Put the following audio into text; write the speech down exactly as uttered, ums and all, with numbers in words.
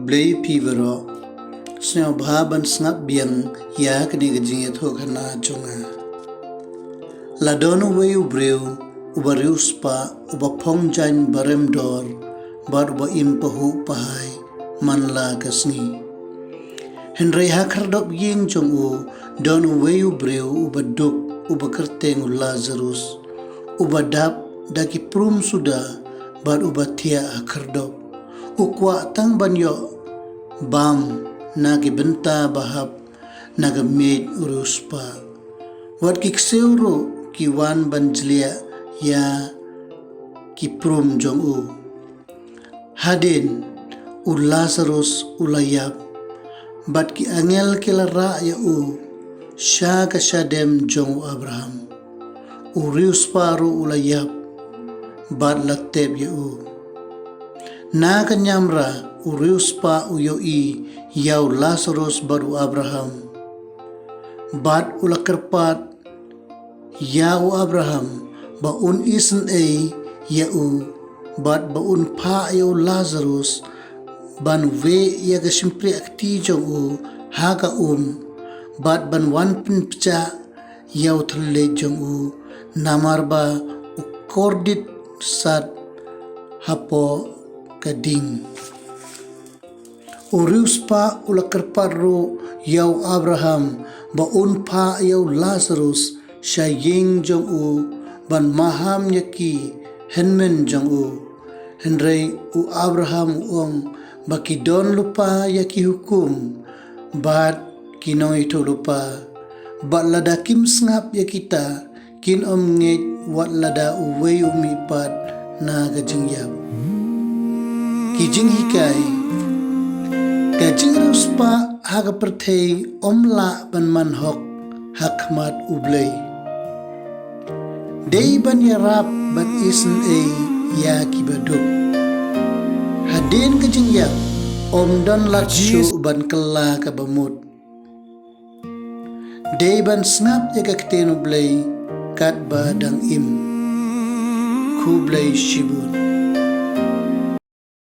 Blei phi baroh. Sngewbha ban sngap biang ïa kane ka jingïathuhkhana jong nga. La don uwei u briew uba riewspah, uba phong jaiñ barem dor, bad uba im pahuh pahai man la ka sngi. Hynrei ha khyrdop ïing jong u don uwei u briew uba duk, uba kyrteng u Lasarus, uba dap da ki prum suda bad uba thiah ha khyrdop. U kwah tang ban ïoh bam na ki bynta ba hap na ka miej u riewspah. Wat ki ksiew ruh ki wan ban jliah ïa ki prum jong u. Hadien u Lasarus u la ïap, bad ki angel ki la rah ïa u sha ka shadem jong u Abraham. U riewspah ruh u la ïap bad la tep ïa u. Na ka ñiamra u riewspah u ïohi ïa u Lasarus bad u Abraham, bad u la kyrpad ïa u Abraham ba un isynei ïa u, bad ba un phah ïa u Lasarus ban weh ïa ka shympriahkti jong u ha ka um, bad ban wan pynpjah ïa u thylliej jong u, namar ba u kordit sat hapoh ka ding. U riewspah u la kyrpad ruh ïa u Abraham ba un phah ïa u Lasarus sha ïing jong u ban maham ïa ki hynmen jong u. Hynrei u Abraham u ong ba ki don lypa ïa ki hukum bad ki nongïathuhlypa, bad lada kim sngap ïa kita, kin ym ngeit wat lada uwei u mihpat na ka jingïap. Ki jinghikai. Ka jingriewspah ha ka pyrthei ym lah ban man hok ha khmat U Blei. Dei ban ïarap bad isynei ïa ki baduk. Hadien ka jingïap ym don lad shuh ban kylla kaba mut. Dei ban sngap ïa ka ktien U Blei katba dang im. Khublei shibun.